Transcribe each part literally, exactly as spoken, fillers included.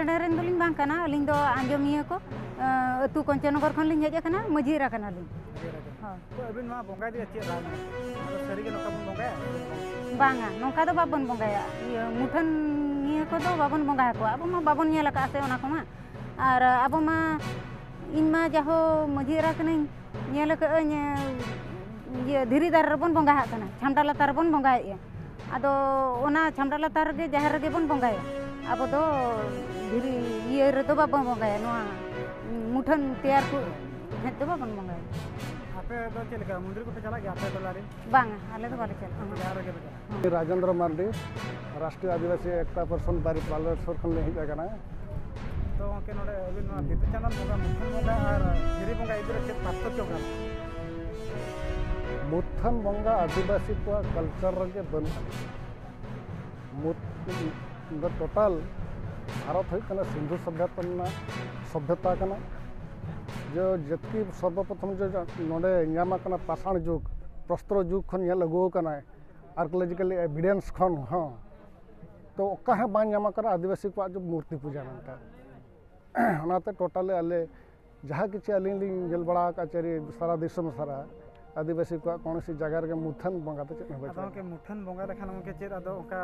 ᱱᱚᱰᱮ ᱨᱮᱱ ᱫᱚᱞᱤᱧ ᱵᱟᱝ ᱠᱟᱱᱟ, ᱟᱹᱞᱤᱧ ᱫᱚ ᱟᱸᱡᱚᱢᱤᱭᱟᱹ ᱠᱚ, ᱟᱸ, ᱟᱹᱛᱩ ᱠᱚᱧᱪᱚᱱᱱᱚᱜᱚᱨ ᱠᱷᱚᱱ ᱞᱤᱧ ᱦᱮᱡ ᱟᱠᱟᱱᱟ, ᱢᱟᱹᱡᱷᱤ ᱮᱨᱟ ᱠᱟᱱᱟᱞᱤᱧ᱾ ᱦᱳᱭ᱾ ᱛᱚ ᱟᱹᱵᱤᱱ ᱱᱚᱣᱟ ᱵᱚᱸᱜᱟ ᱤᱫᱤ ᱠᱟᱛᱮ ᱪᱮᱫ ᱨᱟᱭ ᱢᱮᱱᱟᱜᱼᱟ? ᱟᱫᱚ ᱥᱟᱹᱨᱤᱜᱮ ᱱᱚᱝᱠᱟ ᱵᱚᱱ ᱵᱚᱸᱜᱟᱭᱟ? ᱵᱟᱝᱟ, ᱱᱚᱝᱠᱟ ᱫᱚ ᱵᱟᱵᱚᱱ ᱵᱚᱸᱜᱟᱭᱟ᱾ ᱤᱭᱟᱹ, ᱢᱩᱴᱷᱟᱹᱱ ᱱᱤᱭᱟᱹ ᱠᱚᱫᱚ ᱵᱟᱵᱚᱱ ᱵᱚᱸᱜᱟ ᱟᱠᱚᱣᱟ᱾ ᱟᱵᱚ ᱢᱟ ᱵᱟᱵᱚᱱ ᱧᱮᱞ ᱟᱠᱟᱫᱼᱟ ᱥᱮ ᱚᱱᱟ ᱠᱚᱢᱟ᱾ ᱟᱨ ᱟᱵᱚ ᱢᱟ, ᱤᱧ ᱢᱟ ᱡᱟᱦᱳ ᱢᱟᱹᱡᱷᱤ ᱮᱨᱟ ᱠᱟᱹᱱᱟᱹᱧ, ᱧᱮᱞ ᱟᱠᱟᱫᱟᱹᱧ, ᱤᱭᱟᱹ, ᱫᱷᱤᱨᱤ ᱫᱟᱨᱮ ᱨᱮᱵᱚᱱ ᱵᱚᱸᱜᱟ ᱟᱜ ᱠᱟᱱᱟ, ᱪᱷᱟᱢᱰᱟ ᱞᱟᱛᱟᱨ ᱨᱮᱵᱚᱱ ᱵᱚᱸᱜᱟᱭᱮᱫᱼᱟ᱾ ᱟᱫᱚ ᱚᱱᱟ ᱪᱷᱟᱢᱰᱟ ᱞᱟᱛᱟᱨ ᱨᱮᱜᱮ ᱡᱟᱦᱮᱨ ᱨᱮᱜᱮ ᱵᱚᱱ ᱵᱚᱸᱜᱟᱭᱟ᱾ ᱟᱵᱚ ᱫᱚ ᱫᱷᱤᱨᱤ ᱤᱭᱟᱹ ᱨᱮᱫᱚ ᱵᱟᱵᱚᱱ ᱵᱚᱸᱜᱟᱭᱟ, ᱱᱚᱣᱟ ᱢᱩᱴᱷᱟᱹᱱ ᱛᱮᱭᱟᱨ ᱠᱚ ᱴᱷᱮᱱ ᱫᱚ ᱵᱟᱵᱚᱱ ᱵᱚᱸᱜᱟᱭᱟ᱾ ᱟᱯᱮ ᱫᱚ ᱪᱮᱫ ᱞᱮᱠᱟ ᱢᱚᱱᱫᱤᱨ ᱠᱚᱯᱮ ᱪᱟᱞᱟᱜ ᱜᱮᱭᱟ ᱟᱯᱮ ᱴᱚᱞᱟ ᱨᱮ? ᱵᱟᱝᱟ, ᱟᱞᱮ ᱫᱚ ᱵᱟᱞᱮ ᱪᱟᱞᱟᱜᱼᱟ᱾ ᱡᱟᱦᱮᱨ ᱨᱮᱜᱮ ᱯᱮ ᱪᱟᱞᱟᱜᱼᱟ? ᱨᱟᱡᱮᱱᱫᱨᱚ ᱢᱟᱨᱰᱤ, ᱨᱟᱥᱴᱨᱤᱭᱚ ᱟᱹᱫᱤᱵᱟᱹᱥᱤ ᱮᱠᱛᱟ ᱯᱚᱨᱤᱥᱚᱫᱽ ᱵᱟᱨᱤᱯᱟᱞ ᱥᱩᱨ ᱠᱷᱚᱱ ᱞᱮ ᱦᱮᱡ ᱟᱠᱟᱱᱟ᱾ ᱛᱚ ᱜᱚᱢᱠᱮ, ᱱᱚᱰᱮ ᱟᱹᱵᱤᱱ ᱱᱚᱣᱟ ᱵᱤᱫᱩ ᱪᱟᱸᱫᱟᱱ ᱵᱚᱸᱜᱟ, ᱢᱩᱴᱷᱟᱹᱱ ᱵᱚᱸᱜᱟ ᱟᱨ ᱫᱷᱤᱨᱤ ᱵᱚᱸᱜᱟ ᱤᱫᱤ ᱨᱮ ᱪᱮᱫ ᱯᱟᱨᱛᱷᱚᱠᱠᱚ ᱠᱟᱱᱟ? ᱢᱩᱴᱷᱟᱹᱱ ᱵᱚᱸᱜᱟ ᱟᱹᱫᱤᱵᱟᱹᱥᱤ ᱠᱚᱣᱟᱜ ᱠᱟᱞᱪᱟᱨ ᱨᱮᱜᱮ ᱵᱟᱹᱱᱩᱜᱼᱟ᱾ ᱢᱩᱴ-, ᱫᱚ ᱴᱳᱴᱟᱞ ᱵᱷᱟᱨᱚᱛ ᱦᱩᱭᱩᱜ ᱠᱟᱱᱟ ᱥᱤᱱᱫᱷᱩ ᱥᱚᱵᱷᱭᱚᱛᱟ ᱨᱮᱱᱟᱜ ᱥᱚᱵᱷᱭᱚᱛᱟ ᱠᱟᱱᱟ᱾ ᱡᱮ ᱡᱟᱹᱛᱤ ᱥᱚᱨᱵᱚᱯᱨᱚᱛᱷᱚᱢ ᱡᱮ ᱱᱚᱰᱮ ᱧᱟᱢ ᱟᱠᱟᱱᱟ ᱯᱟᱥᱟᱬ ᱡᱩᱜᱽ, ᱯᱨᱚᱥᱛᱚᱨᱚ ᱡᱩᱜᱽ ᱠᱷᱚᱱ ᱧᱮᱞ ᱟᱹᱜᱩ ᱟᱠᱟᱱᱟ, archaeological evidence ᱠᱷᱚᱱ ᱦᱚᱸ᱾ ᱛᱚ ᱚᱠᱟ ᱦᱚᱸ ᱵᱟᱝ ᱧᱟᱢ ᱟᱠᱟᱱᱟ ᱟᱹᱫᱤᱵᱟᱹᱥᱤ ᱠᱚᱣᱟᱜ ᱡᱮ ᱢᱩᱨᱛᱤ ᱯᱩᱡᱟ ᱢᱮᱱᱛᱮ᱾ ᱚᱱᱟᱛᱮ ᱴᱳᱴᱟᱞᱤ ᱟᱞᱮ ᱡᱟᱦᱟᱸ ᱠᱤᱪᱷᱩ ᱟᱹᱞᱤᱧ ᱞᱤᱧ ᱧᱮᱞ ᱵᱟᱲᱟ ᱟᱠᱟᱫ ᱪᱟᱹᱨᱤ ᱥᱟᱨᱟ ᱫᱤᱥᱚᱢ ᱥᱟᱨᱟ ᱟᱹᱫᱤᱵᱟᱹᱥᱤ ᱠᱚᱣᱟᱜ ᱠᱚᱱᱚ ᱥᱤ ᱡᱟᱭᱜᱟ ᱨᱮᱜᱮ ᱢᱩᱴᱷᱟᱹᱱ ᱵᱚᱸᱜᱟ ᱫᱚ ᱪᱮᱫ ᱦᱚᱸ ᱟᱫᱚ ᱵᱟᱹᱪᱩᱜᱼᱟ᱾ ᱜᱚᱢᱠᱮ, ᱢᱩᱴᱷᱟᱹᱱ ᱵᱚᱸᱜᱟ ᱞᱮᱠᱷᱟᱱ ᱜᱚᱢᱠᱮ ᱪᱮᱫ ᱟᱫᱚ ᱚᱱᱠᱟ,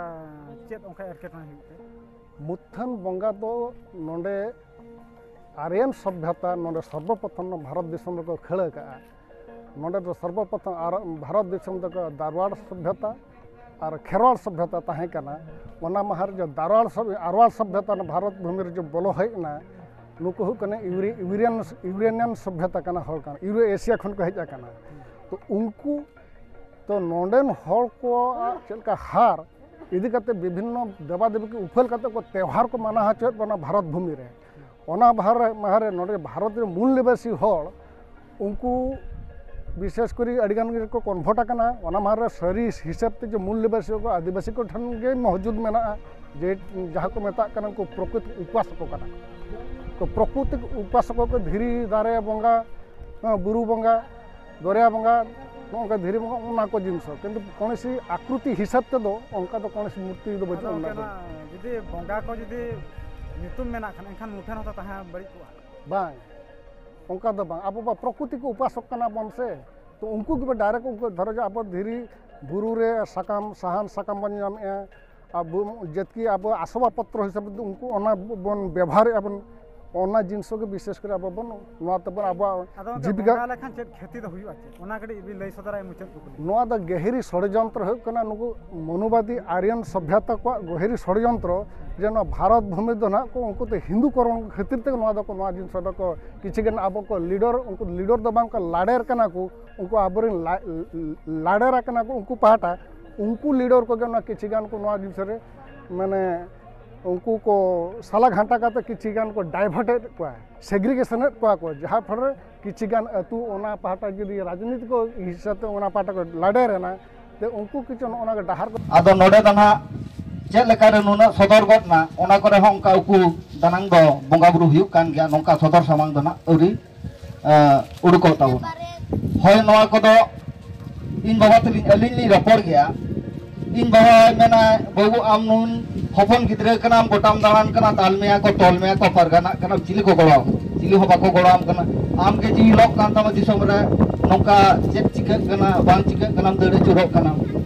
ᱪᱮᱫ ᱚᱱᱠᱟ ᱮᱴᱠᱮᱴᱚᱬᱮ ᱦᱩᱭᱩᱜ ᱛᱮ? ᱢᱩᱴᱷᱟᱹᱱ ᱵᱚᱸᱜᱟ ᱫᱚ ᱱᱚᱰᱮ ᱟᱨᱭᱟᱱ ᱥᱚᱵᱷᱭᱚᱛᱟ ᱱᱚᱰᱮ ᱥᱚᱨᱵᱚᱯᱨᱚᱛᱷᱚᱢ ᱱᱚᱣᱟ ᱵᱷᱟᱨᱚᱛ ᱫᱤᱥᱚᱢ ᱨᱮᱠᱚ ᱠᱷᱟᱹᱲ ᱟᱠᱟᱫᱼᱟ᱾ ᱱᱚᱰᱮ ᱫᱚ ᱥᱚᱨᱵᱚᱯᱨᱚᱛᱷᱚᱢ ᱟᱨ ᱵᱷᱟᱨᱚᱛ ᱫᱤᱥᱚᱢ ᱫᱚᱠᱚ ᱫᱟᱨᱣᱟᱲ ᱥᱚᱵᱷᱭᱚᱛᱟ ᱟᱨ ᱠᱷᱮᱨᱣᱟᱲ ᱥᱚᱵᱷᱭᱚᱛᱟ ᱛᱟᱦᱮᱸ ᱠᱟᱱᱟ᱾ ᱚᱱᱟ ᱢᱟᱦᱟ ᱨᱮ ᱡᱮ ᱫᱟᱨᱣᱟᱲ ᱥᱚᱵᱷ-, ᱟᱨᱣᱟᱲ ᱥᱚᱵᱷᱭᱚᱛᱟ ᱚᱱᱟ ᱵᱷᱟᱨᱚᱛ ᱵᱷᱩᱢᱤ ᱨᱮ ᱡᱮ ᱵᱚᱞᱚ ᱦᱮᱡ ᱮᱱᱟ, ᱱᱩᱠᱩ ᱦᱩᱭᱩᱜ ᱠᱟᱱᱟ ᱤᱣᱨᱤ-, ᱤᱣᱨᱤᱭᱟᱱ, ᱤᱣᱨᱮᱱᱤᱭᱟᱱ ᱥᱚᱵᱷᱭᱚᱛᱟ ᱠᱟᱱᱟ, ᱦᱚᱲ ᱠᱟᱱᱟ, ᱤᱣᱨᱳ ᱮᱥᱤᱭᱟ ᱠᱷᱚᱱ ᱠᱚ ᱦᱮᱡ ᱟᱠᱟᱱᱟ᱾ ᱛᱚ ᱩᱱᱠᱩ, ᱛᱚ ᱱᱚᱰᱮᱱ ᱦᱚᱲ ᱠᱚᱣᱟᱜ ᱪᱮᱫ ᱞᱮᱠᱟ ᱦᱟᱨ ᱤᱫᱤ ᱠᱟᱛᱮ ᱵᱤᱵᱷᱤᱱᱱᱚ ᱫᱮᱵᱟᱫᱮᱵᱤ ᱠᱚ ᱩᱯᱷᱟᱹᱞ ᱠᱟᱛᱮ ᱠᱚ ᱛᱮᱣᱦᱟᱨ ᱠᱚ ᱢᱟᱱᱟᱣ ᱦᱚᱪᱚᱭᱮᱫ ᱵᱚᱱᱟ ᱵᱷᱟᱨᱚᱛ ᱵᱷᱩᱢᱤ ᱨᱮ᱾ ᱚᱱᱟ ᱵᱷᱟᱨ-, ᱢᱟᱦᱟ ᱨᱮ ᱱᱚᱰᱮ ᱵᱷᱟᱨᱚᱛ ᱨᱮ ᱢᱩᱞ ᱱᱤᱵᱟᱥᱤ ᱦᱚᱲ ᱩᱱᱠᱩ ᱵᱤᱥᱮᱥ ᱠᱚᱨᱮ ᱟᱹᱰᱤ ᱜᱟᱱ ᱜᱮᱠᱚ convert ᱟᱠᱟᱱᱟ᱾ ᱚᱱᱟ ᱢᱟᱦᱟ ᱨᱮ ᱥᱟᱹᱨᱤ ᱦᱤᱥᱟᱹᱵ ᱛᱮ ᱡᱮ ᱢᱩᱞ ᱱᱤᱵᱟᱥᱤ ᱠᱚ ᱟᱹᱫᱤᱵᱟᱹᱥᱤ ᱠᱚ ᱴᱷᱮᱱ ᱜᱮ ᱢᱚᱦᱡᱩᱫ ᱢᱮᱱᱟᱜᱼᱟ, ᱡᱮ ᱡᱟᱦᱟᱸ ᱠᱚ ᱢᱮᱛᱟᱜ ᱠᱟᱱᱟ ᱩᱱᱠᱩ ᱯᱨᱚᱠᱨᱤᱛ ᱩᱯᱟᱥᱚᱠ ᱠᱟᱱᱟ ᱠᱚ᱾ ᱯᱨᱚᱠᱨᱤᱛᱤᱠ ᱩᱯᱟᱥᱚᱠ ᱠᱚ ᱫᱷᱤᱨᱤ ᱫᱟᱨᱮ ᱵᱚᱸᱜᱟ, ᱵᱩᱨᱩ ᱵᱚᱸᱜᱟ, ᱫᱚᱨᱭᱟ ᱵᱚᱸᱜᱟ, ᱱᱚᱜᱼᱚ ᱱᱚᱝᱠᱟ ᱫᱷᱤᱨᱤ ᱵᱚᱸᱜᱟ, ᱚᱱᱟ ᱠᱚ ᱡᱤᱱᱤᱥ ᱦᱚᱸ᱾ ᱠᱤᱱᱛᱩ ᱠᱚᱱᱚᱥᱤ ᱟᱠᱨᱩᱛᱤ ᱦᱤᱥᱟᱹᱵ ᱛᱮᱫᱚ ᱚᱱᱠᱟ ᱫᱚ ᱠᱚᱱᱚᱥᱤ ᱢᱩᱨᱛᱤ ᱫᱚ ᱵᱟᱹᱪᱩᱜ ᱟᱫᱚ ᱟᱱᱟ᱾ ᱜᱚᱢᱠᱮ, ᱱᱚᱣᱟ ᱡᱩᱫᱤ ᱵᱚᱸᱜᱟ ᱠᱚ ᱡᱩᱫᱤ ᱧᱩᱛᱩᱢ ᱢᱮᱱᱟᱜ ᱠᱷᱟᱱ, ᱮᱱᱠᱷᱟᱱ ᱢᱩᱴᱷᱟᱹᱱ ᱦᱚᱸᱛᱚ ᱛᱟᱦᱮᱸ ᱵᱟᱹᱲᱤᱡ ᱠᱚᱜᱼᱟ᱾ ᱵᱟᱝ, ᱚᱱᱠᱟ ᱫᱚ ᱵᱟᱝ᱾ ᱟᱵᱚ ᱢᱟ ᱯᱨᱚᱠᱨᱤᱛᱤ ᱠᱚ ᱩᱯᱟᱥᱚᱠ ᱠᱟᱱᱟ ᱵᱚᱱ ᱥᱮ, ᱛᱚ ᱩᱱᱠᱩ ᱜᱮ ᱰᱟᱭᱨᱮᱠᱴ, ᱩᱱᱠᱩ ᱫᱷᱚᱨᱚ ᱡᱮ ᱟᱵᱚ ᱫᱷᱤᱨᱤ ᱵᱩᱨᱩ ᱨᱮ ᱥᱟᱠᱟᱢ, ᱥᱟᱦᱟᱱ ᱥᱟᱠᱟᱢ ᱵᱚᱱ ᱧᱟᱢᱮᱫᱼᱟ, ᱟᱵᱚ ᱡᱮᱛᱠᱤ ᱟᱵᱚ ᱟᱥᱚᱵᱟᱵ ᱯᱚᱛᱨᱚ ᱦᱤᱥᱟᱹᱵ ᱛᱮ ᱩᱱᱠᱩ ᱚᱱᱟ ᱵᱚᱱ ᱵᱮᱵᱚᱦᱟᱨᱮᱫᱼᱟ ᱵᱚᱱ, ᱚᱱᱟ ᱡᱤᱱᱤᱥ ᱜᱮ ᱵᱤᱥᱮᱥ ᱠᱚᱨᱮ ᱟᱵᱚ ᱵᱚᱱ ᱱᱚᱣᱟ ᱛᱮᱵᱚᱱ ᱟᱵᱚᱣᱟᱜ ᱟᱫᱚ ᱚᱱᱠᱟ ᱡᱤᱵᱤᱠᱟ ᱵᱚᱸᱜᱟ ᱞᱮᱠᱷᱟᱱ ᱪᱮᱫ ᱠᱷᱮᱛᱤ ᱫᱚ ᱦᱩᱭᱩᱜᱼᱟ, ᱪᱮᱫ ᱚᱱᱟ ᱠᱟᱹᱴᱤᱡ ᱵᱤᱱ ᱞᱟᱹᱭ ᱥᱚᱫᱚᱨᱟ ᱢᱩᱪᱟᱹᱫ ᱠᱩᱠᱞᱤ᱾ ᱱᱚᱣᱟ ᱫᱚ ᱜᱟᱹᱦᱤᱨᱤ ᱥᱚᱲᱭᱚᱱᱛᱨᱚ ᱦᱩᱭᱩᱜ ᱠᱟᱱᱟ, ᱱᱩᱠᱩ ᱢᱚᱱᱩᱵᱟᱫᱤ ᱟᱨᱭᱟᱱ ᱥᱚᱵᱷᱭᱚᱛᱟ ᱠᱚᱣᱟᱜ ᱜᱟᱹᱦᱤᱨᱤ ᱥᱚᱲᱭᱚᱱᱛᱨᱚ, ᱡᱮ ᱱᱚᱣᱟ ᱵᱷᱟᱨᱚᱛ ᱵᱷᱩᱢᱤ ᱫᱚ ᱱᱟᱦᱟᱜ ᱠᱚ ᱩᱱᱠᱩ ᱫᱚ ᱦᱤᱱᱫᱩ ᱠᱚᱨᱚᱱ ᱠᱷᱟᱹᱛᱤᱨ ᱛᱮᱜᱮ ᱱᱚᱣᱟ ᱫᱚᱠᱚ, ᱱᱚᱣᱟ ᱡᱤᱱᱤᱥ ᱫᱚᱠᱚ ᱠᱤᱪᱷᱩ ᱜᱟᱱ ᱟᱵᱚ ᱠᱚ ᱞᱤᱰᱟᱨ, ᱩᱱᱠᱩ ᱞᱤᱰᱟᱨ ᱫᱚ ᱵᱟᱝ ᱠᱚ ᱞᱟᱰᱮᱨ ᱠᱟᱱᱟ ᱠᱚ, ᱩᱱᱠᱩ ᱟᱵᱚᱨᱮᱱ ᱞᱟ-, ᱞᱟᱰᱮᱨ ᱟᱠᱟᱱᱟ ᱠᱚ ᱩᱱᱠᱩ ᱯᱟᱦᱴᱟ, ᱩᱱᱠᱩ ᱞᱤᱰᱟᱨ ᱠᱚᱜᱮ ᱱᱚᱣᱟ ᱠᱤᱪᱷᱩ ᱜᱟᱱ ᱠᱚ ᱱᱚᱣᱟ ᱡᱤᱱᱤᱥ ᱨᱮ ᱢᱟᱱᱮ ᱩᱱᱠᱩ ᱠᱚ ᱥᱟᱞᱟ ᱜᱷᱟᱱᱴᱟ ᱠᱟᱛᱮ ᱠᱤᱪᱷᱩ ᱜᱟᱱ ᱠᱚ ᱰᱟᱭᱵᱷᱟᱨᱴᱮᱰ ᱠᱚᱣᱟ, ᱥᱮᱜᱽᱨᱤᱜᱮᱥᱚᱱᱮᱫ ᱠᱚᱣᱟ ᱠᱚ, ᱡᱟᱦᱟᱸ ᱯᱷᱚᱞ ᱨᱮ ᱠᱤᱪᱷᱩ ᱜᱟᱱ ᱟᱹᱛᱩ ᱚᱱᱟ ᱯᱟᱦᱴᱟ ᱡᱩᱫᱤ ᱨᱟᱡᱽᱱᱤᱛᱤ ᱠᱚ ᱦᱤᱥᱟᱹᱵ ᱛᱮ ᱚᱱᱟ ᱯᱟᱦᱴᱟ ᱠᱚ ᱞᱟᱰᱮᱨ ᱮᱱᱟ, ᱛᱮ ᱩᱱᱠᱩ ᱠᱤᱪᱷᱩ ᱱᱚᱜᱼᱚ ᱱᱚᱣᱟ ᱰᱟᱦᱟᱨ ᱠᱚ ᱟᱫᱚ ᱱᱚᱰᱮ ᱫᱚ ᱱᱟᱦᱟᱜ ᱪᱮᱫ ᱞᱮᱠᱟᱨᱮ ᱱᱩᱱᱟᱹᱜ ᱥᱚᱫᱚᱨ ᱜᱚᱫ ᱱᱟ, ᱚᱱᱟ ᱠᱚᱨᱮ ᱦᱚᱸ ᱚᱱᱠᱟ ᱩᱠᱩ ᱫᱟᱱᱟᱝ ᱫᱚ ᱵᱚᱸᱜᱟ ᱵᱩᱨᱩ ᱦᱩᱭᱩᱜ ᱠᱟᱱ ᱜᱮᱭᱟ, ᱱᱚᱝᱠᱟ ᱥᱚᱫᱚᱨ ᱥᱟᱢᱟᱝ ᱫᱚ ᱱᱟᱦᱟᱜ ᱟᱹᱣᱨᱤ ᱮ, ᱩᱰᱩᱠᱚᱜ ᱛᱟᱵᱚᱱᱟ᱾ ᱦᱳᱭ, ᱱᱚᱣᱟ ᱠᱚᱫᱚ ᱤᱧ ᱵᱟᱵᱟ ᱛᱟᱹᱞᱤᱧ, ᱟᱹᱞᱤᱧ ᱞᱤᱧ ᱨᱚᱯᱚᱲ ᱜᱮᱭᱟ᱾ ᱤᱧ ᱵᱟᱵᱟᱭ ᱢᱮᱱᱟ, "ᱵᱟᱹᱵᱩ, ᱟᱢ ᱱᱩᱱ ᱦᱚᱯᱚᱱ ᱜᱤᱫᱽᱨᱟᱹ ᱠᱟᱱᱟᱢ, ᱜᱚᱴᱟᱢ ᱫᱟᱬᱟᱱ ᱠᱟᱱᱟ, ᱫᱟᱞ ᱢᱮᱭᱟ ᱠᱚ, ᱛᱚᱞ ᱢᱮᱭᱟ ᱠᱚ, ᱯᱟᱨᱜᱟᱱᱟᱜ ᱠᱟᱱᱟᱢ, ᱪᱤᱞᱤ ᱠᱚ ᱜᱚᱲᱚ ᱟᱢᱟ? ᱪᱤᱞᱤ ᱦᱚᱸ ᱵᱟᱠᱚ ᱜᱚᱲᱚ ᱟᱢ ᱠᱟᱱᱟ᱾ ᱟᱢ ᱜᱮ ᱡᱤᱣᱤ ᱞᱚᱜ ᱠᱟᱱ ᱛᱟᱢᱟ ᱫᱤᱥᱚᱢ ᱨᱮ, ᱱᱚᱝᱠᱟ ᱪᱮᱫ ᱪᱤᱠᱟᱹᱜ ᱠᱟᱱᱟ, ᱵᱟᱝ ᱪᱤᱠᱟᱹᱜ ᱠᱟᱱᱟᱢ, ᱫᱟᱹᱲ ᱟᱹᱪᱩᱨᱚᱜ ᱠᱟᱱᱟᱢ?"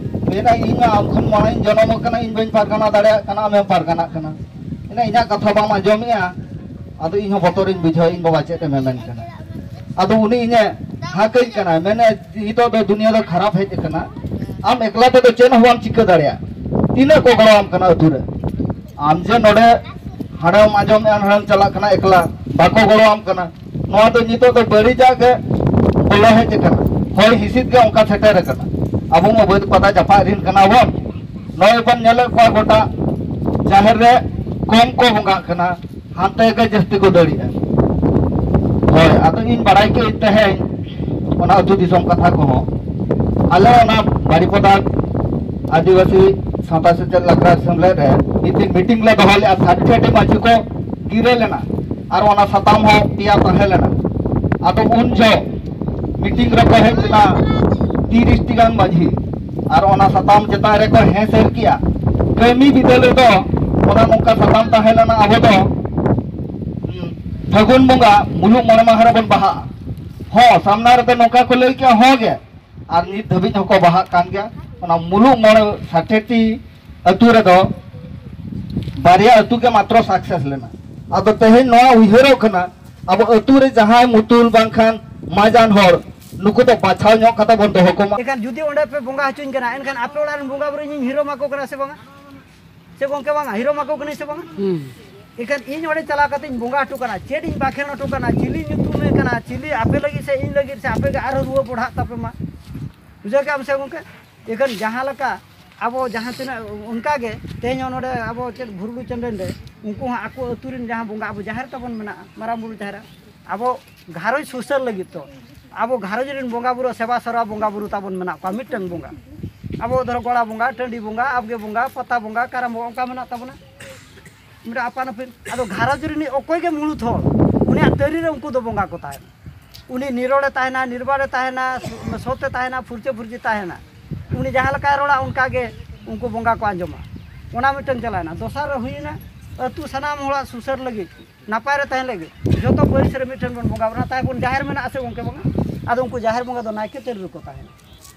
ᱢᱮᱱᱟ, "ᱤᱧ ᱢᱟ ᱟᱢ ᱠᱷᱚᱱ ᱢᱟᱲᱟᱝ ᱤᱧ ᱡᱚᱱᱚᱢ ᱟᱠᱟᱱᱟ, ᱤᱧ ᱵᱟᱹᱧ ᱯᱟᱨᱜᱟᱱᱟ ᱫᱟᱲᱮᱭᱟᱜ ᱠᱟᱱᱟ, ᱟᱢᱮᱢ ᱯᱟᱨᱜᱟᱱᱟᱜ ᱠᱟᱱᱟ᱾ ᱢᱮᱱᱟ, ᱤᱧᱟᱹᱜ ᱠᱟᱛᱷᱟ ᱵᱟᱢ ᱟᱸᱡᱚᱢᱮᱜᱼᱟ?" ᱟᱫᱚ ᱤᱧ ᱦᱚᱸ ᱵᱚᱛᱚᱨᱤᱧ ᱵᱩᱡᱷᱟᱹᱣᱟ, ᱤᱧ ᱵᱟᱵᱟ ᱪᱮᱫ ᱮ ᱢᱮᱢᱮᱱ ᱠᱟᱱᱟ᱾ ᱟᱫᱚ ᱩᱱᱤ ᱤᱧᱮ ᱦᱟᱸᱠᱟᱹᱧ ᱠᱟᱱᱟ, ᱢᱮᱱᱮ, "ᱱᱤᱛᱚᱜ ᱫᱚ ᱫᱩᱱᱤᱭᱟᱹ ᱫᱚ ᱠᱷᱟᱨᱟᱯ ᱦᱮᱡ ᱟᱠᱟᱱᱟ, ᱟᱢ ᱮᱠᱞᱟ ᱛᱮᱫᱚ ᱪᱮᱫ ᱦᱚᱸ ᱵᱟᱢ ᱪᱤᱠᱟᱹ ᱫᱟᱲᱮᱭᱟᱜᱼᱟ, ᱛᱤᱱᱟᱹᱜ ᱠᱚ ᱜᱚᱲᱚ ᱟᱢ ᱠᱟᱱᱟ ᱟᱹᱛᱩ ᱨᱮ? ᱟᱢ ᱡᱮ ᱱᱚᱰᱮ ᱦᱟᱸᱰᱮᱢ ᱟᱸᱡᱚᱢᱮᱜᱼᱟ, ᱱᱚᱰᱮᱢ ᱪᱟᱞᱟᱜ ᱠᱟᱱᱟ ᱮᱠᱞᱟ, ᱵᱟᱠᱚ ᱜᱚᱲᱚ ᱟᱢ ᱠᱟᱱᱟ, ᱱᱚᱣᱟ ᱫᱚ ᱱᱤᱛᱚᱜ ᱫᱚ ᱵᱟᱹᱲᱤᱡᱟᱜ ᱜᱮ ᱵᱚᱞᱚ ᱦᱮᱡ ᱟᱠᱟᱱᱟ, ᱦᱚᱭ ᱦᱤᱸᱥᱤᱫ ᱜᱮ ᱚᱱᱠᱟ ᱥᱮᱴᱮᱨ ᱟᱠᱟᱱᱟ᱾ ᱟᱵᱚ ᱢᱟ ᱵᱟᱹᱫᱽ ᱯᱟᱛᱟ ᱪᱟᱯᱟᱫ ᱨᱤᱱ ᱠᱟᱱᱟ ᱵᱚᱱ, ᱱᱚᱜᱼᱚᱭ ᱵᱚᱱ ᱧᱮᱞᱮᱫ ᱠᱚᱣᱟ ᱜᱚᱴᱟ ᱡᱟᱦᱮᱨ ᱨᱮ ᱠᱚᱢ ᱠᱚ ᱵᱚᱸᱜᱟᱜ ᱠᱟᱱᱟ, ᱦᱟᱱᱛᱮ ᱜᱮ ᱡᱟᱹᱥᱛᱤ ᱠᱚ ᱫᱟᱹᱲᱮᱜᱼᱟ᱾ ᱦᱳᱭ, ᱟᱫᱚ ᱤᱧ ᱵᱟᱲᱟᱭ ᱠᱮᱫ ᱛᱟᱦᱮᱸᱧ ᱚᱱᱟ ᱟᱹᱛᱩ ᱫᱤᱥᱚᱢ ᱠᱟᱛᱷᱟ ᱠᱚᱦᱚᱸ᱾ ᱟᱞᱮ ᱚᱱᱟ ᱵᱟᱨᱤᱯᱚᱫᱟ ᱟᱹᱫᱤᱵᱟᱹᱥᱤ ᱥᱟᱶᱛᱟ ᱥᱮᱪᱮᱫ ᱞᱟᱠᱪᱟᱨ ᱥᱮᱢᱞᱮᱫ ᱨᱮ ᱢᱤᱫ ᱫᱤᱱ ᱢᱤᱴᱤᱝ ᱞᱮ ᱫᱚᱦᱚ ᱞᱮᱫᱼᱟ, ᱥᱟᱛ ᱪᱷᱚᱭᱴᱤ ᱢᱟᱹᱡᱷᱤ ᱠᱚ ᱜᱤᱨᱟᱹ ᱞᱮᱱᱟ ᱟᱨ ᱚᱱᱟ ᱥᱟᱛᱟᱢ ᱦᱚᱸ ᱯᱮᱭᱟ ᱛᱟᱦᱮᱸ ᱞᱮᱱᱟ᱾ ᱟᱫᱚ ᱩᱱ ᱡᱚᱦᱚᱜ ᱢᱤᱴᱤᱝ ᱨᱮᱠᱚ ᱦᱮᱡ ᱞᱮᱱᱟ ᱛᱤᱨᱤᱥ ᱴᱤ ᱜᱟᱱ ᱢᱟᱹᱡᱷᱤ, ᱟᱨ ᱚᱱᱟ ᱥᱟᱛᱟᱢ ᱪᱮᱛᱟᱱ ᱨᱮᱠᱚ ᱦᱮᱸ ᱥᱟᱹᱨ ᱠᱮᱜᱼᱟ᱾ ᱠᱟᱹᱢᱤ ᱵᱤᱫᱟᱹᱞ ᱨᱮᱫᱚ ᱚᱱᱟ ᱱᱚᱝᱠᱟ ᱥᱟᱛᱟᱢ ᱛᱟᱦᱮᱸ ᱞᱮᱱᱟ, ᱟᱵᱚ ᱫᱚ ᱯᱷᱟᱹᱜᱩᱱ ᱵᱚᱸᱜᱟ ᱢᱩᱞᱩᱜ ᱢᱚᱬᱮ ᱢᱟᱦᱟ ᱨᱮᱵᱚᱱ ᱵᱟᱦᱟᱜᱼᱟ᱾ ᱦᱚᱸ, ᱥᱟᱢᱱᱟ ᱨᱮᱫᱚ ᱱᱚᱝᱠᱟ ᱠᱚ ᱞᱟᱹᱭ ᱠᱮᱜᱼᱟ, ᱦᱚᱸ ᱜᱮ, ᱟᱨ ᱱᱤᱛ ᱫᱷᱟᱹᱵᱤᱡ ᱦᱚᱸᱠᱚ ᱵᱟᱦᱟᱜ ᱠᱟᱱ ᱜᱮᱭᱟ᱾ ᱚᱱᱟ ᱢᱩᱞᱩᱜ ᱢᱚᱬᱮ ᱥᱟᱛᱮᱴᱤ ᱟᱹᱛᱩ ᱨᱮᱫᱚ ᱵᱟᱨᱭᱟ ᱟᱹᱛᱩ ᱜᱮ ᱢᱟᱛᱨᱚ ᱥᱟᱠᱥᱮᱥ ᱞᱮᱱᱟ᱾ ᱟᱫᱚ ᱛᱮᱦᱮᱧ ᱱᱚᱣᱟ ᱩᱭᱦᱟᱹᱨᱚᱜ ᱠᱟᱱᱟ, ᱟᱵᱚ ᱟᱹᱛᱩ ᱨᱮ ᱡᱟᱦᱟᱸᱭ ᱢᱩᱛᱩᱞ ᱵᱟᱝᱠᱷᱟᱱ ᱢᱟᱡᱟᱱ ᱦᱚᱲ, ᱱᱩᱠᱩ ᱫᱚ ᱵᱟᱪᱷᱟᱣ ᱧᱚᱜ ᱠᱟᱛᱮ ᱵᱚᱱ ᱫᱚᱦᱚ ᱠᱚᱢᱟ᱾ ᱮᱱᱠᱷᱟᱱ ᱡᱩᱫᱤ ᱚᱸᱰᱮ ᱯᱮ ᱵᱚᱸᱜᱟ ᱦᱚᱪᱚᱧ ᱠᱟᱱᱟ, ᱮᱱᱠᱷᱟᱱ ᱟᱯᱮ ᱚᱲᱟᱜ ᱨᱮᱱ ᱵᱚᱸᱜᱟ ᱵᱩᱨᱩ ᱤᱧᱤᱧ ᱦᱤᱨᱚᱢ ᱟᱠᱚ ᱠᱟᱱᱟ ᱥᱮ ᱵᱟᱝᱟ? ᱥᱮ ᱜᱚᱝᱠᱮ ᱵᱟᱝᱟ, ᱦᱤᱨᱚᱢ ᱟᱠᱚ ᱠᱟᱹᱱᱟᱹᱧ ᱥᱮ ᱵᱟᱝᱟ? ᱦᱩᱸ᱾ ᱮᱱᱠᱷᱟᱱ ᱤᱧ ᱚᱸᱰᱮ ᱪᱟᱞᱟᱣ ᱠᱟᱛᱮᱧ ᱵᱚᱸᱜᱟ ᱦᱚᱴᱚ ᱠᱟᱱᱟ, ᱪᱮᱫ ᱤᱧ ᱵᱟᱠᱷᱮᱬ ᱦᱚᱴᱚ ᱠᱟᱱᱟ, ᱪᱤᱞᱤ ᱧᱩᱛᱩᱢᱮ ᱠᱟᱱᱟ, ᱪᱤᱞᱤ ᱟᱯᱮ ᱞᱟᱹᱜᱤᱫ ᱥᱮ ᱤᱧ ᱞᱟᱹᱜᱤᱫ ᱥᱮ ᱟᱯᱮ ᱜᱮ ᱟᱨᱦᱚᱸ ᱨᱩᱣᱟᱹ ᱵᱚᱲᱦᱟᱜ ᱛᱟᱯᱮ ᱢᱟ᱾ ᱵᱩᱡᱷᱟᱹᱣ ᱠᱮᱜᱼᱟᱢ ᱥᱮ ᱜᱚᱝᱠᱮ? ᱮᱱᱠᱷᱟᱱ ᱡᱟᱦᱟᱸ ᱞᱮᱠᱟ ᱟᱵᱚ ᱡᱟᱦᱟᱸ ᱛᱤᱱᱟᱹᱜ ᱚᱱᱠᱟ ᱜᱮ ᱛᱮᱦᱮᱧ ᱦᱚᱸ ᱱᱚᱰᱮ ᱟᱵᱚ ᱪᱮᱫ ᱵᱷᱩᱨᱞᱩ ᱪᱟᱸᱫᱟᱱ ᱨᱮ ᱩᱱᱠᱩ ᱦᱚᱸ ᱟᱠᱚ ᱟᱹᱛᱩ ᱨᱮᱱ ᱡᱟᱦᱟᱸ ᱵᱚᱸᱜᱟ ᱟᱵᱚ ᱡᱟᱦᱮᱨ ᱛᱟᱵᱚᱱ ᱢᱮᱱᱟᱜᱼᱟ, ᱢᱟᱨᱟᱝ ᱵᱩᱨᱩ ᱡᱟᱦᱮᱨ, ᱟᱵᱚ ᱜᱷᱟᱨᱚᱸᱡᱽ ᱥᱩᱥᱟᱹᱨ ᱞᱟᱹᱜᱤᱫ ᱛᱚ ᱟᱵᱚ ᱜᱷᱟᱨᱚᱸᱡᱽ ᱨᱮᱱ ᱵᱚᱸᱜᱟ ᱵᱩᱨᱩ ᱥᱮᱵᱟ ᱥᱚᱨᱟ ᱵᱚᱸᱜᱟ ᱵᱩᱨᱩ ᱛᱟᱵᱚᱱ ᱢᱮᱱᱟᱜ ᱠᱚᱣᱟ᱾ ᱢᱤᱫᱴᱟᱝ ᱵᱚᱸᱜᱟ ᱟᱵᱚ ᱫᱷᱚᱨᱚ ᱜᱚᱲᱟ ᱵᱚᱸᱜᱟ, ᱴᱟᱺᱰᱤ ᱵᱚᱸᱜᱟ, ᱟᱵᱜᱮ ᱵᱚᱸᱜᱟ, ᱯᱟᱛᱟ ᱵᱚᱸᱜᱟ, ᱠᱟᱨᱟᱢ ᱵᱚᱸᱜᱟ, ᱚᱱᱠᱟ ᱢᱮᱱᱟᱜ ᱛᱟᱵᱚᱱᱟ᱾ ᱢᱤᱫᱴᱟᱝ ᱟᱯᱟᱱ ᱟᱹᱯᱤᱱ᱾ ᱟᱫᱚ ᱜᱷᱟᱨᱚᱸᱡᱽ ᱨᱤᱱᱤᱡ ᱚᱠᱚᱭ ᱜᱮ ᱢᱩᱲᱩᱫ ᱦᱚᱲ, ᱩᱱᱤᱭᱟᱜ ᱛᱟᱹᱨᱤ ᱨᱮ ᱩᱱᱠᱩ ᱫᱚ ᱵᱚᱸᱜᱟ ᱠᱚ ᱛᱟᱦᱮᱱᱟ᱾ ᱩᱱᱤ ᱱᱤᱨᱚᱲᱮ ᱛᱟᱦᱮᱱᱟ, ᱱᱤᱨᱵᱟᱲᱮ ᱛᱟᱦᱮᱱᱟ, ᱥᱚᱛᱮ ᱛᱟᱦᱮᱱᱟ, ᱯᱷᱩᱨᱪᱟᱹ ᱯᱷᱩᱨᱪᱤ ᱛᱟᱦᱮᱱᱟ᱾ ᱩᱱᱤ ᱡᱟᱦᱟᱸ ᱞᱮᱠᱟᱭ ᱨᱚᱲᱟ ᱚᱱᱠᱟ ᱜᱮ ᱩᱱᱠᱩ ᱵᱚᱸᱜᱟ ᱠᱚ ᱟᱸᱡᱚᱢᱟ᱾ ᱚᱱᱟ ᱢᱤᱫᱴᱟᱝ ᱪᱟᱞᱟᱣᱮᱱᱟ᱾ ᱫᱚᱥᱟᱨ ᱨᱮ ᱦᱩᱭᱮᱱᱟ ᱟᱹᱛᱩ ᱥᱟᱱᱟᱢ ᱦᱚᱲᱟᱜ ᱥᱩᱥᱟᱹᱨ ᱞᱟᱹᱜᱤᱫ, ᱱᱟᱯᱟᱭ ᱨᱮ ᱛᱟᱦᱮᱸ ᱞᱟᱹᱜᱤᱫ ᱡᱚᱛᱚ ᱯᱟᱹᱨᱤᱥ ᱨᱮ ᱢᱤᱫᱴᱷᱮᱱ ᱵᱚᱱ ᱵᱚᱸᱜᱟ ᱵᱩᱨᱩᱜᱼᱟ᱾ ᱛᱟᱦᱮᱸ ᱵᱚᱱ ᱡᱟᱦᱮᱨ ᱢᱮᱱᱟᱜᱼᱟ ᱥᱮ ᱜᱚᱢᱠᱮ ᱵᱟᱝᱟ? ᱟᱫᱚ ᱩᱱᱠᱩ ᱡᱟᱦᱮᱨ ᱵᱚᱸᱜᱟ ᱫᱚ ᱱᱟᱭᱠᱮ ᱛᱟᱹᱨᱤ ᱨᱮᱠᱚ ᱛᱟᱦᱮᱱᱟ᱾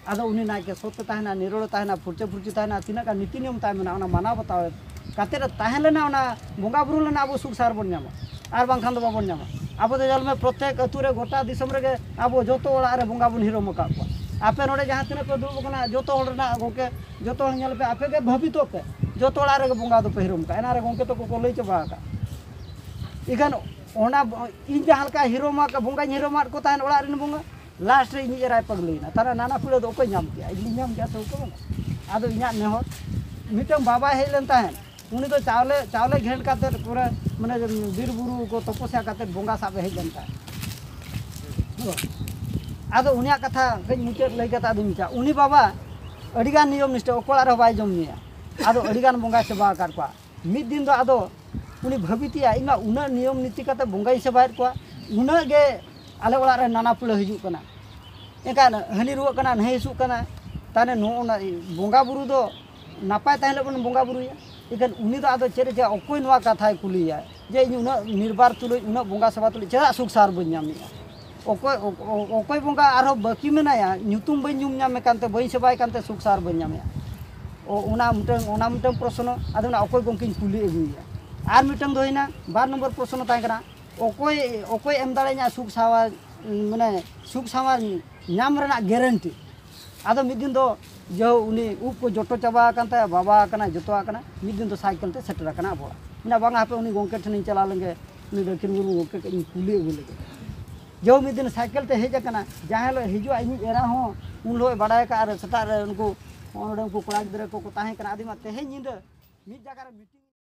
ᱟᱫᱚ ᱩᱱᱤ ᱱᱟᱭᱠᱮ ᱥᱚᱛ ᱛᱮ ᱛᱟᱦᱮᱱᱟ, ᱱᱤᱨᱚᱲᱮ ᱛᱟᱦᱮᱱᱟ, ᱯᱷᱩᱨᱪᱟᱹ ᱯᱷᱩᱨᱪᱤ ᱛᱟᱦᱮᱱᱟ, ᱛᱤᱱᱟᱹᱜ ᱜᱟᱱ ᱱᱤᱛᱤ ᱱᱤᱭᱚᱢ ᱛᱟᱭ ᱢᱮᱱᱟᱜᱼᱟ, ᱚᱱᱟ ᱢᱟᱱᱟᱣ ᱵᱟᱛᱟᱣ ᱠᱟᱛᱮ ᱨᱮ ᱛᱟᱦᱮᱸ ᱞᱮᱱᱟ, ᱚᱱᱟ ᱵᱚᱸᱜᱟ ᱵᱩᱨᱩ ᱞᱮᱱᱟ ᱟᱵᱚ ᱥᱩᱠ ᱥᱟᱨ ᱵᱚᱱ ᱧᱟᱢᱟ, ᱟᱨ ᱵᱟᱝᱠᱷᱟᱱ ᱫᱚ ᱵᱟᱵᱚᱱ ᱧᱟᱢᱟ᱾ ᱟᱵᱚ ᱫᱚ ᱧᱮᱞ ᱢᱮ, ᱯᱨᱚᱛᱮᱠ ᱟᱹᱛᱩ ᱨᱮ, ᱜᱚᱴᱟ ᱫᱤᱥᱚᱢ ᱨᱮᱜᱮ ᱟᱵᱚ ᱡᱚᱛᱚ ᱚᱲᱟᱜ ᱨᱮ ᱵᱚᱸᱜᱟ ᱵᱚᱱ ᱦᱤᱨᱚᱢ ᱟᱠᱟᱫ ᱠᱚᱣᱟ᱾ ᱟᱯᱮ ᱱᱚᱰᱮ ᱡᱟᱦᱟᱸ ᱛᱤᱱᱟᱹᱜ ᱯᱮ ᱫᱩᱲᱩᱵ ᱟᱠᱟᱱᱟ, ᱡᱚᱛᱚ ᱦᱚᱲ ᱨᱮᱱᱟᱜ ᱜᱚᱢᱠᱮ, ᱡᱚᱛᱚ ᱦᱚᱲ ᱧᱮᱞ ᱯᱮ, ᱟᱯᱮ ᱜᱮ ᱵᱷᱟᱹᱵᱤᱛᱚᱜ ᱯᱮ, ᱡᱚᱛᱚ ᱚᱲᱟᱜ ᱨᱮᱜᱮ ᱵᱚᱸᱜᱟ ᱫᱚᱯᱮ ᱦᱤᱨᱚᱢ ᱟᱠᱟᱫ᱾ ᱮᱱᱟ ᱨᱮ ᱜᱚᱢᱠᱮ ᱛᱟᱠᱚ ᱠᱚ ᱞᱟᱹᱭ ᱪᱟᱵᱟ ᱟᱠᱟᱫ᱾ ᱤᱠᱷᱟᱹᱱ ᱚᱱᱟ ᱵᱚ-, ᱤᱧ ᱡᱟᱦᱟᱸ ᱞᱮᱠᱟ ᱦᱤᱨᱚᱢ ᱟᱠᱟᱫ, ᱵᱚᱸᱜᱟᱧ ᱦᱤᱨᱚᱢ ᱟᱫ ᱠᱚ ᱛᱟᱦᱮᱸᱫ ᱚᱲᱟᱜ ᱨᱮᱱ ᱵᱚᱸᱜᱟ, ᱞᱟᱥᱴ ᱨᱮ ᱤᱧᱤᱡ ᱮᱨᱟᱭ ᱯᱟᱹᱜᱽᱞᱟᱹᱭᱮᱱᱟ᱾ ᱛᱟᱦᱚᱞᱮ ᱱᱟᱱᱟ ᱯᱤᱲᱟᱹ ᱫᱚ ᱚᱠᱚᱭ ᱧᱟᱢ ᱠᱮᱜᱼᱟ? ᱤᱧ ᱧᱟᱢ ᱠᱮᱜᱼᱟ ᱥᱮ ᱩᱱᱠᱩ ᱵᱟᱝ? ᱟᱫᱚ ᱤᱧᱟᱹᱜ ᱱᱮᱦᱚᱨ, ᱢᱤᱫᱴᱟᱝ ᱵᱟᱵᱟᱭ ᱦᱮᱡ ᱞᱮᱱ ᱛᱟᱦᱮᱸᱫ, ᱩᱱᱤ ᱫᱚ ᱪᱟᱣᱞᱮ, ᱪᱟᱣᱞᱮ ᱜᱷᱮᱸᱴ ᱠᱟᱛᱮᱫ ᱯᱩᱨᱟᱹ ᱢᱟᱱᱮ ᱵᱤᱨ ᱵᱩᱨᱩ ᱠᱚ ᱛᱚᱯᱚᱥᱭᱟ ᱠᱟᱛᱮᱫ ᱵᱚᱸᱜᱟ ᱥᱟᱵ ᱮ ᱦᱮᱡ ᱞᱮᱱ ᱛᱟᱦᱮᱸᱫ᱾ ᱟᱫᱚ ᱩᱱᱤᱭᱟᱜ ᱠᱟᱛᱷᱟ ᱠᱟᱹᱡ ᱢᱩᱪᱟᱹᱫ ᱞᱟᱹᱭ ᱠᱟᱛᱮ ᱟᱫᱚᱧ ᱢᱮᱛᱟᱜᱼᱟ, ᱩᱱᱤ ᱵᱟᱵᱟ ᱟᱹᱰᱤᱜᱟᱱ ᱱᱤᱭᱚᱢ ᱱᱤᱥᱴᱷᱟ, ᱚᱠᱚᱭ ᱚᱲᱟᱜ ᱨᱮᱦᱚᱸ ᱵᱟᱭ ᱡᱚᱢ ᱧᱩᱭᱟ᱾ ᱟᱫᱚ ᱟᱹᱰᱤᱜᱟᱱ ᱵᱚᱸᱜᱟᱭ ᱥᱮᱵᱟ ᱟᱠᱟᱫ ᱠᱚᱣᱟ᱾ ᱢᱤᱫ ᱫᱤᱱ ᱫᱚ ᱟᱫᱚ ᱩᱱᱤ ᱵᱷᱟᱹᱵᱤᱛᱮᱭᱟ, ᱤᱧ ᱢᱟ ᱩᱱᱟᱹᱜ ᱱᱤᱭᱚᱢ ᱱᱤᱛᱤ ᱠᱟᱛᱮ ᱵᱚᱸᱜᱟᱧ ᱥᱮᱵᱟᱭᱮᱫ ᱠᱚᱣᱟ, ᱩᱱᱟᱹᱜ ᱜᱮ ᱟᱞᱮ ᱚᱲᱟᱜ ᱨᱮ ᱱᱟᱱᱟ ᱯᱤᱲᱟᱹ ᱦᱤᱡᱩᱜ ᱠᱟᱱᱟ᱾ ᱮᱱᱠᱷᱟᱱ ᱦᱟᱹᱱᱤ ᱨᱩᱣᱟᱹᱜ ᱠᱟᱱᱟ, ᱱᱟᱹᱭ ᱦᱟᱹᱥᱩᱜ ᱠᱟᱱᱟ, ᱛᱟᱦᱚᱞᱮ ᱱᱚᱜᱼᱚ ᱱᱟ ᱵᱚᱸᱜᱟ ᱵᱩᱨᱩ ᱫᱚ ᱱᱟᱯᱟᱭ ᱛᱟᱦᱮᱸ ᱦᱤᱞᱳᱜ ᱵᱚᱱ ᱵᱚᱸᱜᱟ ᱵᱩᱨᱩᱭᱟ᱾ ᱮᱱᱠᱷᱟᱱ ᱩᱱᱤ ᱫᱚ ᱟᱫᱚ ᱪᱮᱫ ᱮ ᱪᱮᱫ, ᱚᱠᱚᱭ ᱱᱚᱣᱟ ᱠᱟᱛᱷᱟᱭ ᱠᱩᱞᱤᱭᱟ ᱡᱮ ᱤᱧ ᱩᱱᱟᱹᱜ ᱱᱤᱨᱵᱟᱨ ᱛᱩᱞᱩᱡ, ᱩᱱᱟᱹᱜ ᱵᱚᱸᱜᱟ ᱥᱮᱵᱟ ᱛᱩᱞᱩᱡ ᱪᱮᱫᱟᱜ ᱥᱩᱠ ᱥᱟᱶᱟᱨ ᱵᱟᱹᱧ ᱧᱟᱢᱮᱜᱼᱟ? ᱚᱠᱚᱭ, ᱚᱠᱚᱭ ᱵᱚᱸᱜᱟ ᱟᱨᱦᱚᱸ ᱵᱟᱹᱠᱤ ᱢᱮᱱᱟᱭᱟ, ᱧᱩᱛᱩᱢ ᱵᱟᱹᱧ ᱧᱩᱢ ᱧᱟᱢᱮ ᱠᱟᱱᱛᱮ, ᱵᱟᱹᱧ ᱥᱮᱵᱟᱭ ᱠᱟᱱᱛᱮ ᱥᱩᱠ ᱥᱟᱶᱟᱨ ᱵᱟᱹᱧ ᱧᱟᱢᱮᱜᱼᱟ? ᱚ, ᱚᱱᱟ ᱢᱤᱫᱴᱟᱝ, ᱚᱱᱟ ᱢᱤᱫᱴᱟᱝ ᱯᱨᱚᱥᱱᱚ᱾ ᱟᱫᱚ ᱚᱱᱟ ᱚᱠᱚᱭ ᱜᱚᱢᱠᱮᱧ ᱠᱩᱞᱤ ᱟᱹᱜᱩᱭᱮᱭᱟ? ᱟᱨ ᱢᱤᱫᱴᱟᱝ ᱫᱚ ᱦᱩᱭᱱᱟ, ᱵᱟᱨ ᱱᱚᱢᱵᱚᱨ ᱯᱨᱚᱥᱱᱚ ᱛᱟᱦᱮᱸ ᱠᱟᱱᱟ, ᱚᱠᱚᱭ, ᱚᱠᱚᱭ ᱮᱢ ᱫᱟᱲᱮᱭᱟᱹᱧᱟ ᱥᱩᱠ ᱥᱟᱶᱟᱨ, ᱢᱟᱱᱮ ᱥᱩᱠ ᱥᱟᱶᱟᱨ ᱧᱟᱢ ᱨᱮᱱᱟᱜ ᱜᱮᱨᱮᱱᱴᱤ? ᱟᱫᱚ ᱢᱤᱫ ᱫᱤᱱ ᱫᱚ ᱡᱮᱦᱳ ᱩᱱᱤ ᱩᱵ ᱠᱚ ᱡᱚᱴᱚ ᱪᱟᱵᱟ ᱟᱠᱟᱱ ᱛᱟᱭᱟ, ᱵᱟᱵᱟ ᱟᱠᱟᱱᱟᱭ, ᱡᱚᱛᱚ ᱟᱠᱟᱱᱟ, ᱢᱤᱫ ᱫᱤᱱ ᱫᱚ ᱥᱟᱭᱠᱮᱞ ᱛᱮ ᱥᱮᱴᱮᱨ ᱟᱠᱟᱱᱟ ᱟᱵᱚ ᱚᱲᱟᱜ᱾ ᱢᱮᱱᱟ, "ᱵᱟᱝᱟ, ᱦᱟᱯᱮ ᱩᱱᱤ ᱜᱚᱢᱠᱮ ᱴᱷᱮᱱᱤᱧ ᱪᱟᱞᱟᱣ ᱞᱮᱱᱜᱮ, ᱩᱱᱤ ᱫᱚᱠᱷᱤᱱ ᱢᱩᱨᱢᱩ ᱜᱚᱢᱠᱮ ᱠᱟᱹᱡ ᱤᱧ ᱠᱩᱞᱤ ᱟᱹᱜᱩ ᱞᱮᱜᱮ᱾" ᱡᱮᱦᱳ ᱢᱤᱫ ᱫᱤᱱ ᱥᱟᱭᱠᱮᱞ ᱛᱮ ᱦᱮᱡ ᱟᱠᱟᱱᱟ, ᱡᱟᱦᱟᱸ ᱦᱤᱞᱳᱜ ᱦᱤᱡᱩᱜᱼᱟ ᱤᱧᱤᱡ ᱮᱨᱟ ᱦᱚᱸ ᱩᱱ ᱦᱤᱞᱳᱜ ᱮ ᱵᱟᱰᱟᱭ ᱟᱠᱟᱫᱼᱟ, ᱟᱨ ᱥᱮᱛᱟᱜ ᱨᱮ ᱩᱱᱠᱩ ᱱᱚᱰᱮ ᱩᱱᱠᱩ ᱠᱚᱲᱟ ᱜᱤᱫᱽᱨᱟᱹ ᱠᱚᱠᱚ ᱛᱟᱦᱮᱸ ᱠᱟᱱᱟ, ᱟᱫᱚ ᱢᱟ ᱛᱮᱦᱮᱧ ᱧᱤᱫᱟᱹ ᱢᱤᱫ ᱡᱟᱭᱜᱟ ᱨᱮ ᱢᱤᱴᱤᱝ